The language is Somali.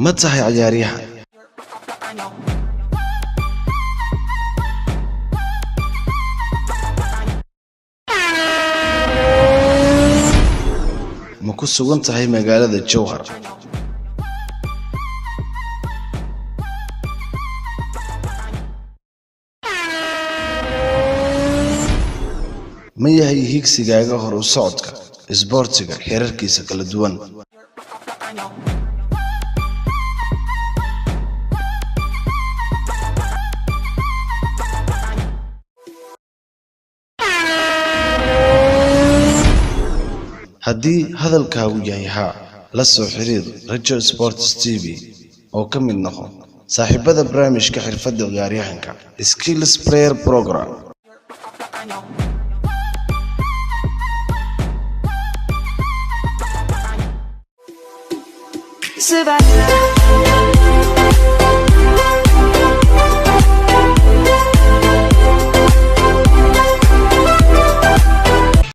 Ma tahay ciyaaryahan? Ma ku sugan tahay magaalada Jowhar? Ma yahay higsigaaga hor u socodka isboortiga heerarkiisa kala duwan? Haddii hadalkaagu yahay haa, la soo xiriir Rajo Sports TV oo ka mid noqo saaxiibada barnaamijka xirfadda ciyaaryahanka, Skills Player Program. Savannah.